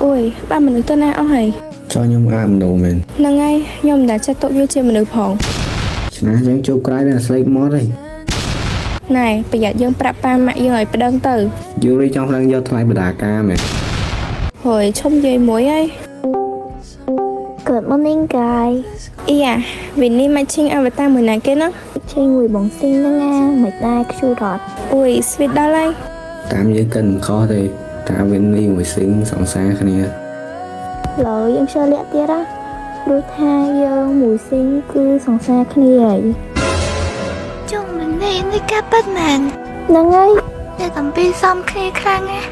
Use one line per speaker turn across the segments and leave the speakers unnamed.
អូយបានមនុស្សទៅណាអស់ហើយ
ចោះខ្ញុំអាមនុស្សមែន
ហ្នឹងហើយខ្ញុំមិនដែលចាត់ទុកវាជាមនុស្សផង
ឆ្នាំអញ្ចឹងជួបក្រោយវាស្លេកមាត់ហើយ
ណែប្រយ័ត្នយើងប្រាប់ប៉ាម៉ាក់យើងឲ្យប្តឹងទៅ
យូរីចង់ប្តឹងយកថ្លៃបដាការមែន
ហើយឈុំនិយាយមួយហើយ
Good morning guys.
អ៊ីយ៉ាវីនេះ matching avatar មួយណាគេណា
ចេញមួយបងស៊ីងហ្នឹងណាមិនដែរខ្ជូរអត់
អូយ sweet ដល់ហើយ
តាមយើងកិនមិនខុសទេតាវិននេះមួយស៊ីងសង្សារគ្នា
ឡើយយើងខ្ជិលលាក់ទៀតណាព្រោះថាយើងមួយស៊ីងគឺសង្សារគ្នាហើយ
ចុងមិននេះនេះការប៉ັດមែន
ហ្នឹងហើយ
តែតំពីសំគ្នាខ្លាំងណាស់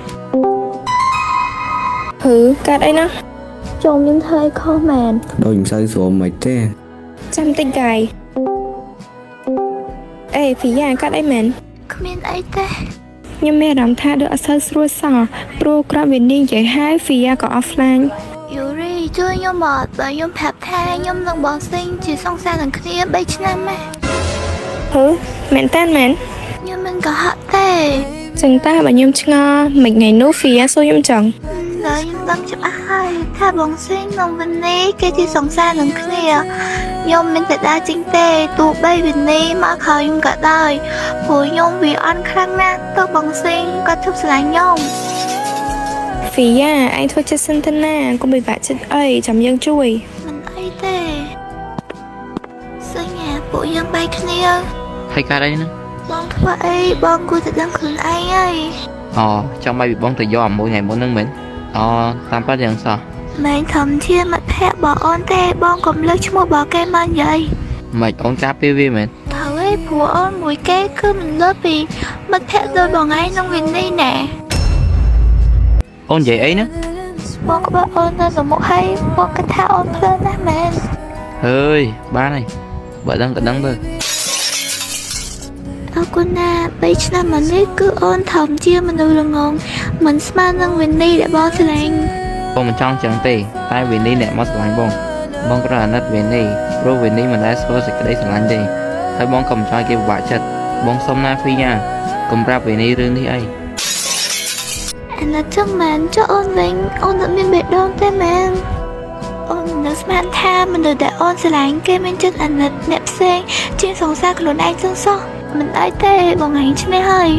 ហឺកាត់អីណា
ចូលខ្ញុំធ្វើអីខុសមែន
ដូចមិនសូវស្រួលមិនទេ
ចាំតិចកាយអេភីយ៉ាកាត់អីមែន
គ្មានអីទេ
ខ្ញុំមានអារម្មណ៍ថាដូចអត់សូវស្រួលសោះព្រោះក្របវិនីនិយាយហើយហ្វីយ៉ាក៏ offline
យូរីជួយខ្ញុំអត់បើខ្ញុំប្រាប់ថាខ្ញុំនិងបងស៊ីងជាសង្សារនឹងគ្នា3ឆ្នាំណា
ហឺមែនតានមែន
ខ្ញុំមិនកុហកទេ
ចឹងតាបើខ្ញុំឆ្ងល់មិនថ្ងៃនោះហ្វីយ៉ាសួរខ្ញុំចឹង
ឡើយខ្ញុំដឹងច្បាស់ហើយថាបងស៊ីងនិងវិនីគេជាសង្សារនឹងគ្នាខ្ញុំមិនទៅដើរចេញទេទោះបីវិនីមកក្រោយខ្ញុំក៏ដោយព្រោះខ្ញុំវាអន់ខ្លាំងណាស់ទៅបងស៊ីងក៏ឈប់ស្រឡាញ់ខ្ញុំ
ហ្វីយ៉ាឯងធ្វើចិត្តសិនទៅណាកុំពិបាកចិត្តអីចាំយើងជួយ
មិនអីទេសញ្ញាពួកយើងបែកគ្នា
ហើយកើតអីហ្នឹង
បងធ្វើអីបងគួរតែដឹងខ្លួនឯងហើយ
អូចង់បាយពីបងទៅយកអាមួយថ្ងៃមុនហ្នឹងមែនអូតាមប៉ាត់យ៉ាងសោះ
មិនធំជាមិត្តភក្តិបងអូនទេបងកុំលើកឈ្មោះបងគេមកនិយាយ
មិនអូនការពារវាមែន
ត្រូវឯងព្រោះអូនមួយគេគឺមិនលើសពីមិត្តភក្តិដូចបងឯងនិងវិនីណែ
អូននិយាយអីណា
បងក្បត់អូននៅមុខហើយបងគិតថាអូនភ្លើនណាស់មែន
ហើយបានហើយបើដឹងក៏ដឹងទៅ
អរគុណណា3ឆ្នាំមកនេះគឺអូនធំជាមនុស្សល្ងងមិនស្មើនឹងវិនីដែលបងស្រឡាញ់
បងមិនចង់ចឹងទេតែវិនីអ្នកមកស្រឡាញ់បងបងគ្រាន់អាណិតវិនីព្រោះវិនីមិនដែលស្គាល់សេចក្តីស្រឡាញ់ទេហើយបងក៏មិនចង់ឲ្យគេពិបាកចិត្តបងសុំណាហ្វីយ៉ាកុំប្រាប់វិនីរឿងនេះអី
អាណិតចឹងមែនចុះអូនវិញអូនអត់មានបេះដូងទេមែនអូនមិននឹកស្មានថាមនុស្សដែលអូនស្រឡាញ់គេមានចិត្តអាណិតអ្នកផ្សេងជាងសង្សារខ្លួនឯងចឹងសោះមិនអីទេបងឯងឈ្នះហើយ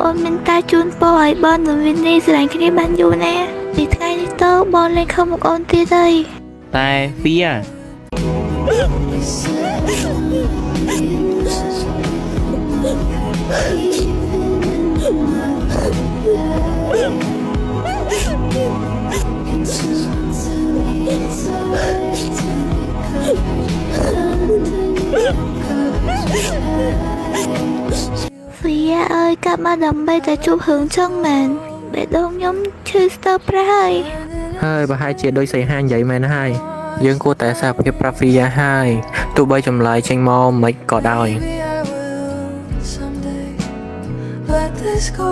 អូនមានតែជូនពរឲ្យបងនិងវិនីស្រឡាញ់គ្នាបានយូរណាស់ពីថ្ងៃនេះទៅបងលែងខំមកអូនទៀតហើយ
តែហ្វីយ៉ា
ហ្វីយ៉ាអើយកាប់មកដើម្បីតែជួបរឿងចឹងមែនបេះដូងខ្ញុំឈឺស្ទើរប្រះហើយ
ហើយប្រហែលជាដូចសីហានិយាយមែនហើយយើងគួរតែសារភាពប្រាប់ហ្វីយ៉ាហើយទោះបីចម្លើយចេញមកមិនក៏ដោយ
Maybe I will someday let this go.